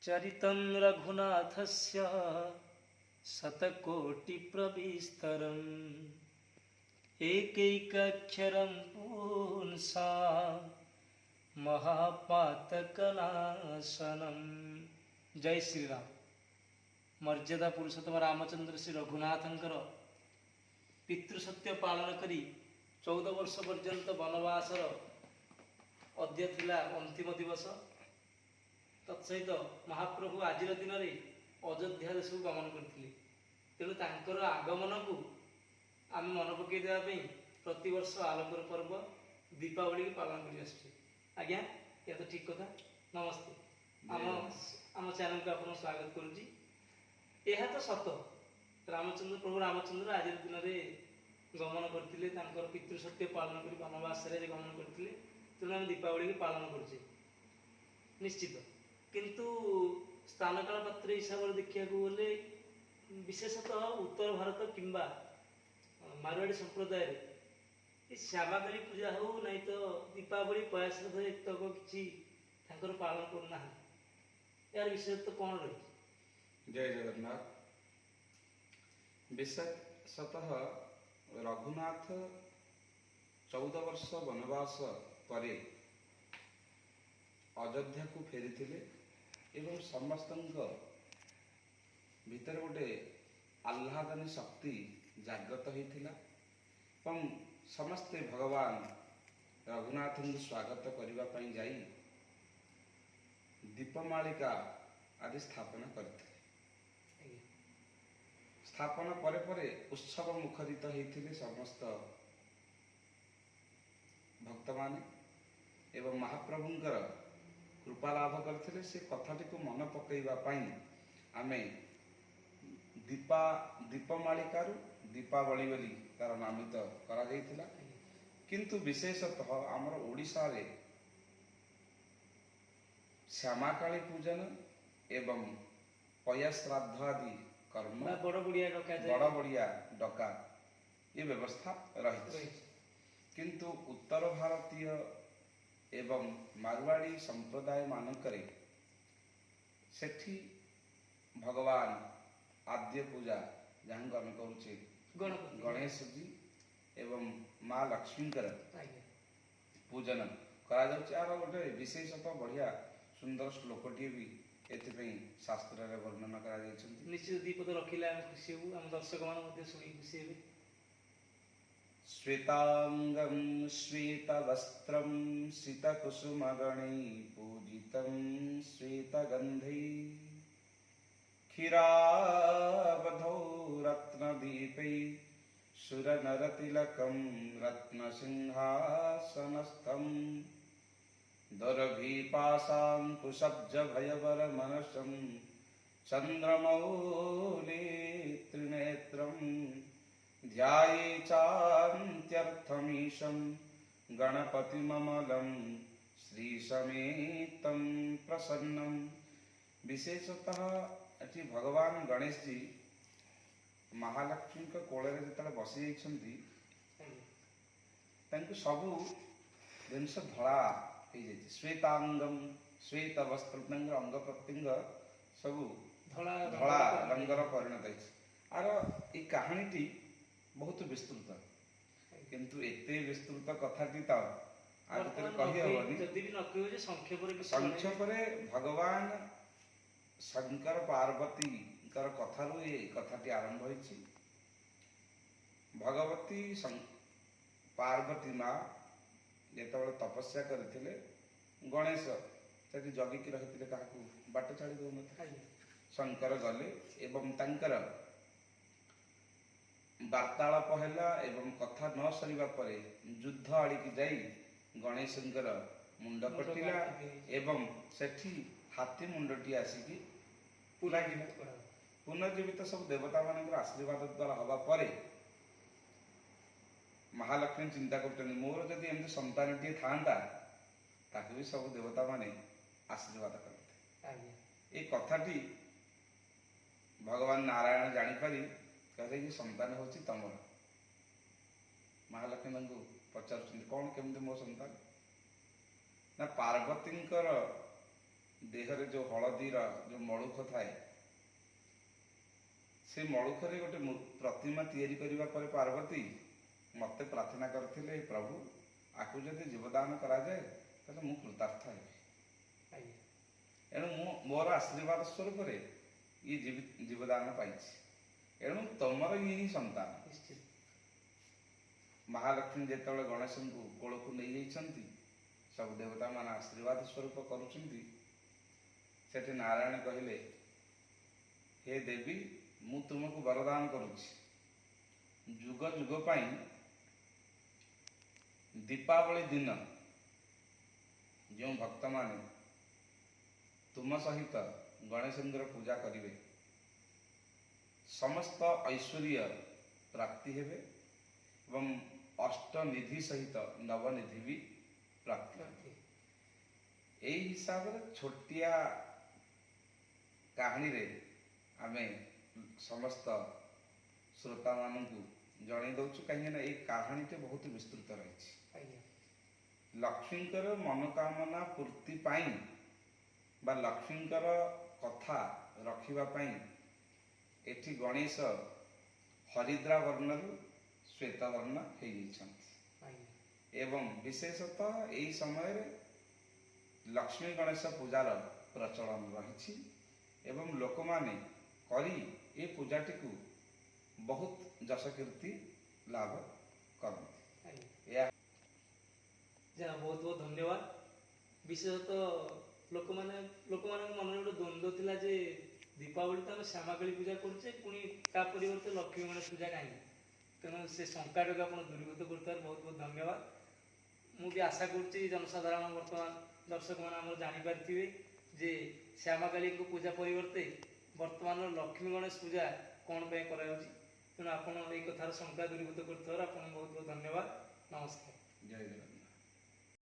ଚରିତଂ ରଘୁନାଥସ୍ୟ ଶତକୋଟି ପ୍ରବିସ୍ତରಂ ଏକୈକାକ୍ଷରଂ ପୁଂସାଂ ମହାପାତକନାଶନମ୍। ଜୟ ଶ୍ରୀରାମ। ମର୍ଯ୍ୟାଦା ପୁରୁଷୋତ୍ତମ ରାମଚନ୍ଦ୍ର ଶ୍ରୀ ରଘୁନାଥଙ୍କର ପିତୃସତ୍ୟ ପାଳନ କରି 14 ବର୍ଷ ପର୍ଯ୍ୟନ୍ତ ବନବାସର ଅଦ୍ୟ ଥିଲା ଅନ୍ତିମ ଦିବସ। ତତ୍ସହିତ ମହାପ୍ରଭୁ ଆଜିର ଦିନରେ ଅଯୋଧ୍ୟା ଦେଶକୁ ଗମନ କରିଥିଲେ। ତେଣୁ ତାଙ୍କର ଆଗମନକୁ ଆମେ ମନେ ପକାଇ ଦେବା ପାଇଁ ପ୍ରତିବର୍ଷ ଆଲୋକର ପର୍ବ ଦୀପାବଳିକୁ ପାଳନ କରି ଆସୁଛେ। ଆଜ୍ଞା, ଏହା ତ ଠିକ କଥା? ନମସ୍ତେ, ଆମ ଚ୍ୟାନେଲକୁ ଆପଣଙ୍କୁ ସ୍ୱାଗତ କରୁଛି। ଏହା ତ ସତ, ରାମଚନ୍ଦ୍ର ପ୍ରଭୁ ରାମଚନ୍ଦ୍ର ଆଜିର ଦିନରେ ଗମନ କରିଥିଲେ, ତାଙ୍କର ପିତୃସତ୍ୟ ପାଳନ କରି ବନବାସରେ ଗମନ କରିଥିଲେ। ତେଣୁ ଆମେ ଦୀପାବଳିକୁ ପାଳନ କରୁଛେ ନିଶ୍ଚିତ। କିନ୍ତୁ ସ୍ଥାନକାଳ ପାତ୍ର ହିସାବରେ ଦେଖିବାକୁ ଗଲେ, ବିଶେଷତଃ ଉତ୍ତର ଭାରତ କିମ୍ବା ମାରୱାଡ଼ି ସମ୍ପ୍ରଦାୟରେ ଏ ଶ୍ୟାମାକାଳୀ ପୂଜା ହଉ ନାଇଁ ତ ଦୀପାବଳି, ପୟାଶ୍ରାଦ୍ଧ ଏତକ କିଛି ତାଙ୍କର ପାଳନ କରୁନାହାନ୍ତି। ଏହାର ବିଶେଷତ୍ୱ କ'ଣ ରହିଛି? ଜୟ ଜଗନ୍ନାଥ। ବିଶେଷତଃ ରଘୁନାଥ 14 ବର୍ଷ ବନବାସ ପରେ ଅଯୋଧ୍ୟାକୁ ଫେରିଥିଲେ ଏବଂ ସମସ୍ତଙ୍କ ଭିତରେ ଗୋଟେ ଆହ୍ଲାଦନୀ ଶକ୍ତି ଜାଗ୍ରତ ହୋଇଥିଲା ଏବଂ ସମସ୍ତେ ଭଗବାନ ରଘୁନାଥଙ୍କୁ ସ୍ୱାଗତ କରିବା ପାଇଁ ଯାଇ ଦୀପମାଳିକା ଆଦି ସ୍ଥାପନ କରିଥିଲେ। ସ୍ଥାପନ ପରେ ପରେ ଉତ୍ସବ ମୁଖରିତ ହେଇଥିଲେ ସମସ୍ତ ଭକ୍ତମାନେ ଏବଂ ମହାପ୍ରଭୁଙ୍କର କୃପା ଲାଭ କରିଥିଲେ। ସେ କଥାଟିକୁ ମନେ ପକାଇବା ପାଇଁ ଆମେ ଦୀପମାଳିକାରୁ ଦୀପାବଳି ବୋଲି ତାର ନାମିତ କରାଯାଇଥିଲା। କିନ୍ତୁ ବିଶେଷତଃ ଆମର ଓଡ଼ିଶାରେ ଶ୍ୟାମାକାଳୀ ପୂଜନ ଏବଂ ପୟା ଶ୍ରାଦ୍ଧ ଆଦି କର୍ମ ବା ବଡ଼ ବଡ଼ିଆ ଡକାଯାଏ। ବଡ଼ ବଡ଼ିଆ ଡକା ଏ ବ୍ୟବସ୍ଥା ରହିଛି। ରହିଛି। କିନ୍ତୁ ଉତ୍ତର ଭାରତୀୟ ଏବଂ ମାରୱାଡ଼ି ସମ୍ପ୍ରଦାୟ ମାନଙ୍କରେ ସେଠି ଭଗବାନ ଆଦ୍ୟ ପୂଜା ଯାହାଙ୍କୁ ଆମେ କରୁଛେ, ଗଣପତି, ଗଣେଶଜୀ ଏବଂ ମା ଲକ୍ଷ୍ମୀଙ୍କର ପୂଜନ କରାଯାଉଛି। ଆର ଗୋଟେ ବିଶେଷତଃ ବଢ଼ିଆ ସୁନ୍ଦର ଶ୍ଲୋକଟିଏ ବି ଏଥିପାଇଁ ଶାସ୍ତ୍ରରେ ବର୍ଣ୍ଣନା କରାଯାଇଛନ୍ତି। ନିଶ୍ଚିତ ଦ୍ୱିପଦ ରଖିଲେ ଆମେ ଖୁସି ହେବୁ, ଆମ ଦର୍ଶକମାନେ ମଧ୍ୟ ଶୁଣିକି ଖୁସି ହେବେ। ଶ୍ଵେତାଙ୍ଗಂ ଶ୍ଵେତବସ୍ତ୍ରಂ ସିତକୁସୁମଗଣୈ ପୂଜିତಂ ଶ୍ଵେତଗନ୍ଧୈ କ୍ଷୀରାବଧौ ରତ୍ନଦୀପै ସୁରନରତିଲକಂ ରତ୍ନସିଂହାସନସ୍ଥಂ ଦୁର୍ଭିପାଶାଙ୍କୁଶବ୍ଜଭୟବରମନସं ଚନ୍ଦ୍ରମୌଲି ତ୍ରିନେତ୍ରಂ ध्याये चान्त्यर्थमीशं गणपतिममलं श्रीसमेतं प्रसन्नम। ବିଶେଷତଃ ଏଠି ଭଗବାନ ଗଣେଶଜୀ ମହାଲକ୍ଷ୍ମୀଙ୍କ କୋଳରେ ଯେତେବେଳେ ବସି ଯାଇଛନ୍ତି, ତାଙ୍କୁ ସବୁ ଜିନିଷ ଧଳା ହେଇଯାଇଛି। ଶ୍ଵେତାଙ୍ଗମ ଶ୍ଵେତ ବସ୍ତ୍ର, ତାଙ୍କର ଅଙ୍ଗ ପ୍ରତ୍ୟଙ୍ଗ ସବୁ ଧଳା ଧଳା ରଙ୍ଗର ପରିଣତ ହେଇଛି। ଆର ଏଇ କାହାଣୀଟି ବହୁତ ବିସ୍ତୃତ, କିନ୍ତୁ ଏତେ ବିସ୍ତୃତ କଥାଟି ତ ଆ ଭିତରେ ବର୍ତ୍ତମାନ କହି ହବନି। ଯଦି ବି ନ କହିବ ଯେ ସଂକ୍ଷେପରେ କିଛି ଜଣେଇବେ। ସଂକ୍ଷେପରେ ଭଗବାନ ଶଙ୍କର ପାର୍ବତୀଙ୍କର କଥାରୁ ଏ କଥାଟି ଆରମ୍ଭ ହୋଇଛି। ଭଗବତୀ ପାର୍ବତୀ ମା ଯେତେବେଳେ ତପସ୍ୟା କରିଥିଲେ, ଗଣେଶ ସେଠି ଜଗିକି ରହିଥିଲେ, କାହାକୁ ବାଟ ଛାଡ଼ି ଦଉନଥିଲେ। ଶଙ୍କର ଗଲେ ଏବଂ ତାଙ୍କର ବାର୍ତ୍ତାଳାପ ହେଲା ଏବଂ କଥା ନ ସରିବା ପରେ ଯୁଦ୍ଧ ଆଡ଼ିକି ଯାଇ ଗଣେଶଙ୍କର ମୁଣ୍ଡ ମୁଣ୍ଡ କଟିଲା କାଟି ଦିଆଯାଇଛି। ଏବଂ ସେଠି ହାତୀ ମୁଣ୍ଡଟି ଆସିକି ଲାଗିଲା। ପୁନର୍ଜୀବିତ ସବୁ ଦେବତା ମାନଙ୍କର ଆଶୀର୍ବାଦ ଦ୍ୱାରା ହବା ପରେ ମହାଲକ୍ଷ୍ମୀ ଚିନ୍ତା କରୁଛନ୍ତି, ମୋର ଯଦି ଏମିତି ସନ୍ତାନଟିଏ ଥାଆନ୍ତା, ତାକୁ ବି ସବୁ ଦେବତା ମାନେ ଆଶୀର୍ବାଦ କରନ୍ତେ। ଏଇ କଥାଟି ଭଗବାନ ନାରାୟଣ ଜାଣିପାରି କହିଲେ କି ସନ୍ତାନ ହେଉଛି ତମର। ମହାଲକ୍ଷ୍ମୀ ତାଙ୍କୁ ପଚାରୁଛନ୍ତି, କ'ଣ କେମିତି ମୋ ସନ୍ତାନ? ନା, ପାର୍ବତୀଙ୍କର ଦେହରେ ଯେଉଁ ହଳଦୀର ଯେଉଁ ମଳୁଖ ଥାଏ, ସେ ମଳୁଖରେ ଗୋଟେ ପ୍ରତିମା ତିଆରି କରିବା ପରେ ପାର୍ବତୀ ମୋତେ ପ୍ରାର୍ଥନା କରିଥିଲେ, ପ୍ରଭୁ ଆକୁ ଯଦି ଜୀବଦାନ କରାଯାଏ ତାହେଲେ ମୁଁ କୃତାର୍ଥ ହେବି। ଏଣୁ ମୁଁ ମୋର ଆଶୀର୍ବାଦ ସ୍ୱରୂପରେ ଇଏ ଜୀବଦାନ ପାଇଛି, ଏଣୁ ତମର ଇଏ ହିଁ ସନ୍ତାନ। ମହାଲକ୍ଷ୍ମୀ ଯେତେବେଳେ ଗଣେଶଙ୍କୁ କୋଳକୁ ନେଇଯାଇଛନ୍ତି, ସବୁ ଦେବତାମାନେ ଆଶୀର୍ବାଦ ସ୍ୱରୂପ କରୁଛନ୍ତି, ସେଠି ନାରାୟଣ କହିଲେ, ହେ ଦେବୀ, ମୁଁ ତୁମକୁ ବରଦାନ କରୁଛି, ଯୁଗ ଯୁଗ ପାଇଁ ଦୀପାବଳି ଦିନ ଯେଉଁ ଭକ୍ତମାନେ ତୁମ ସହିତ ଗଣେଶଙ୍କର ପୂଜା କରିବେ, ସମସ୍ତ ଐଶ୍ୱର୍ଯ୍ୟ ପ୍ରାପ୍ତି ହେବେ ଏବଂ ଅଷ୍ଟନିଧି ସହିତ ନବନିଧି ବି ପ୍ରାପ୍ତି ହେବେ। ଏଇ ହିସାବରେ ଛୋଟିଆ କାହାଣୀରେ ଆମେ ସମସ୍ତ ଶ୍ରୋତାମାନଙ୍କୁ ଜଣେଇ ଦଉଛୁ, କାହିଁକିନା ଏଇ କାହାଣୀଟି ବହୁତ ବିସ୍ତୃତ ରହିଛି। ଲକ୍ଷ୍ମୀଙ୍କର ମନୋକାମନା ପୂର୍ତ୍ତି ପାଇଁ ବା ଲକ୍ଷ୍ମୀଙ୍କର କଥା ରଖିବା ପାଇଁ ଏଠି ଗଣେଶ ହରିଦ୍ରା ବର୍ଣ୍ଣରୁ ଶ୍ୱେତବର୍ଣ୍ଣ ହେଇଯାଇଛନ୍ତି। ଏବଂ ବିଶେଷତଃ ଏଇ ସମୟରେ ଲକ୍ଷ୍ମୀ ଗଣେଶ ପୂଜାର ପ୍ରଚଳନ ରହିଛି ଏବଂ ଲୋକମାନେ କରି ଏ ପୂଜାଟିକୁ ବହୁତ ଯଶକୀର୍ତ୍ତି ଲାଭ କରନ୍ତି। ଏହା ଯାହା ବହୁତ ବହୁତ ଧନ୍ୟବାଦ। ବିଶେଷତଃ ଲୋକମାନଙ୍କ ମନରେ ଗୋଟେ ଦ୍ୱନ୍ଦ୍ୱ ଥିଲା ଯେ ଦୀପାବଳି ତ ଆମେ ଶ୍ୟାମାକାଳୀ ପୂଜା କରୁଛେ, ପୁଣି ତା ପରିବର୍ତ୍ତେ ଲକ୍ଷ୍ମୀ ଗଣେଶ ପୂଜା କାହିଁକି? ତେଣୁ ସେ ଶଙ୍କାଟାକୁ ଆପଣ ଦୂରୀଭୂତ କରୁଥିବାରୁ ବହୁତ ବହୁତ ଧନ୍ୟବାଦ। ମୁଁ ବି ଆଶା କରୁଛି ଜନସାଧାରଣ ବର୍ତ୍ତମାନ ଦର୍ଶକମାନେ ଆମର ଜାଣିପାରିଥିବେ ଯେ ଶ୍ୟାମାକାଳୀଙ୍କ ପୂଜା ପରିବର୍ତ୍ତେ ବର୍ତ୍ତମାନର ଲକ୍ଷ୍ମୀ ଗଣେଶ ପୂଜା କ'ଣ ପାଇଁ କରାଯାଉଛି। ତେଣୁ ଆପଣ ଏଇ କଥାର ଶଙ୍କା ଦୂରୀଭୂତ କରୁଥିବାରୁ ଆପଣଙ୍କୁ ବହୁତ ବହୁତ ଧନ୍ୟବାଦ। ନମସ୍କାର।